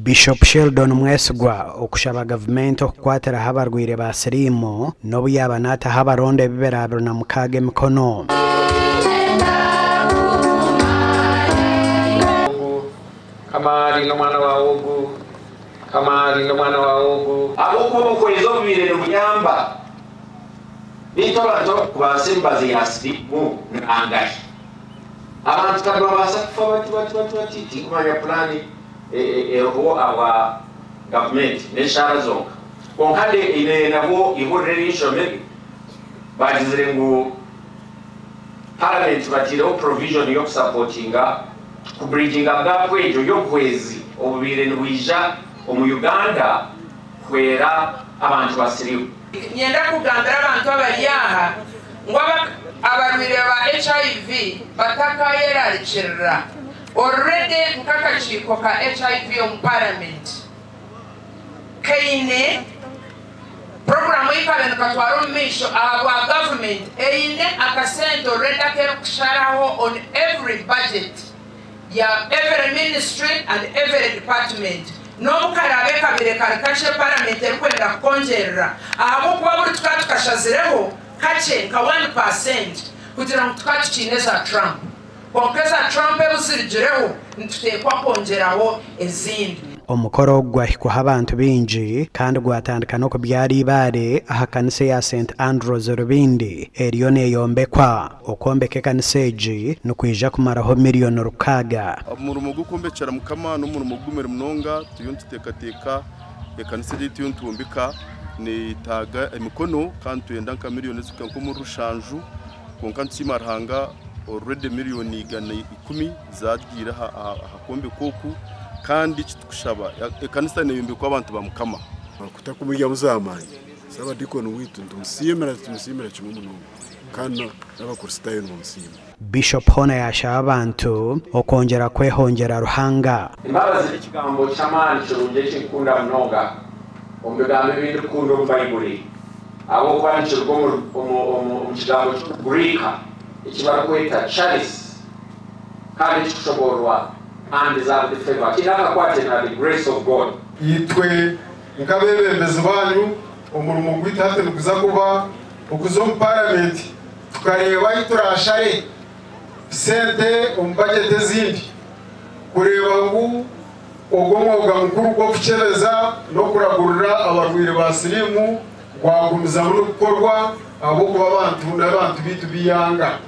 Bishop Sheldon Mwesigwa okushaba gavumenti okukwatiraho abarwaire ba siriimu n'obu yaaba naataho abaronda ebibira 26 emikono. Kamaari n'omwana wa ogu, Kamaari n'omwana wa ogu. Ahabw'okuba obuhwezi obubaire nibuyamba beitu abantu abarikubaasa emibazi ya siriimu ni bangahi? Abantu ka nibabaasa kufa bati bati bati bati, tinkumanya puraani eriho ahabwa gavumenti n'eshaara zonka. Kwonka eine nabwo eihurire eri nshomire baagizire ngu Paramenti bataireho provision y'okusapotinga ku bridginga gap egyo y'obuhwezi obubaire nibwija omu Uganda kuhwera abantu ba siriimu. Niinyenda kugambira abantu abari aha ngu abarwaire ba HIV batakayerarikirira. Already nk'akakiiko ka HIV omu Paramenti kaine puroguraamu ei kabaire nikatwara omu maisho ahabwa gavumenti eine akasente already aku erikusharaho on every budget ya every ministry and every department. N'obu karaabe kabaire kari kakye Paramenti erikwenda kukongyerera ahabw'okuba buri tukaba tukashazireho kakye nka 1% kugira ngu tukaba tukiine eza Trump. Kwonka eza Trump ebu zirugireho nituteekwa kwongyeraho ezindi. Omukoro ogu gwahikwaho abantu baingi kandi gwatandika n'okubyara eibaare aha kanisa eya St Andrews Rubindi eriyo neeyombekwa. Okwombeka ekanisa egi nikwija kumaraho miriyoni 600. Omurimo gw'okwombekyera Mukama n'omurimo gugumire munonga. Turiyo nituteekateeka ekanisa egi ei turiyo nitwombeka neetaaga emikono kandi nitwenda nka miriyoni ezirikuhika nk'omuri rushanju. Kwonka nitusiima Ruhanga already miriyoni 110 zaagiire aha kwombeka oku kandi eki turikushaba ekanisa neeyombekwa abantu ba Mukama. Kutakumuryamu z'amaani Saabadiikoni waitu nitumusiimira nitumusiimira kimwe munonga kandi n'Abakristaayo nibamusiima. Bishop hoona yaashaba abantu okwongyera kwehongyera Ruhanga. Embabazi n'ekigambo ky'amaani kirungi eki nkukunda munonga omu bigambo ebi ndikukunda omu Baibuli ahabw'okuba nikiruga omu kigambo ky'Orugriika eki barikweta charis kandi ekirikushoboororwa undeserved favour. Kiine akakwate na the grace of God. Itwe nk'abeebembezi baanyu, omurimo gwaitu hati niguza kuba okuza omu Paramenti tukareeba ahu turaashare sente omu bajeti ezindi kureeba ngu ogwo omwoga mukuru gw'okukyebeza n'okuragurira abarwaire ba siriimu gwagumizamu nigukorwa ahabw'okuba abantu n'abantu baitu b'eihanga.